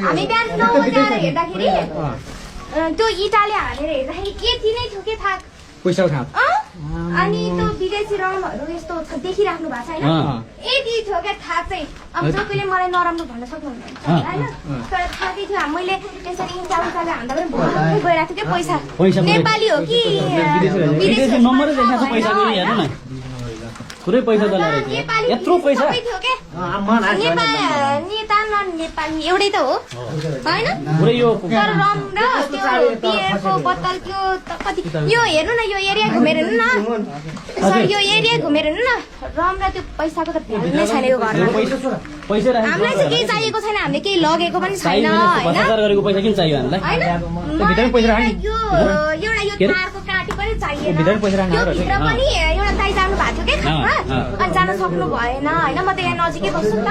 हामी बिहान 9 बजे आएर हेर्दाखेरि त्यो इटाले हालेर हेर्दाखेरि यति नै थियो के थाहा पैसा उठा अनि त्यो विदेशी रमहरू यस्तो देखिराख्नु भएको छ हैन यति थियो के थाहा चाहिँ अब जसले मलाई नराम्रो भन्न सक्नुहुन्छ हैन तर थाहा थियो मैले त्यसरी इन्टाले हान्दा पनि भोकै गइराथ्यो के पैसा नेपाली हो कि विदेशी नम्बरै देखाएको छ पैसाको हेर्नु न पुरै पैसा डलर यत्रो पैसा नेता न नेपाली एउटै त हो हैन पुरै यो तर रम र त्यो बियरको बोतल त्यो कति यो हेर्नु न यो एरिया घुमेर हेर्नु न सर यो एरिया घुमेर हेर्नु न रम र त्यो पैसाको त भ्यालु नै छैन यो घरमा पैसा राखेको हामीलाई चाहिँ केही चाहिएको छैन हामीले केही लगेको पनि छैन हैन 50,000 गरेको पैसा किन चाहियो हामीलाई भित्रै पैसा राख्ने यो एउटा यो तारको काटी पनि चाहिएन भित्रै पैसा राख्ने यो भित्र पनि एउटा दाइ जानु भएको थियो के खाना अनि जान सक्नु भएन हैन म त यहाँ नजिकै बस्छु नि त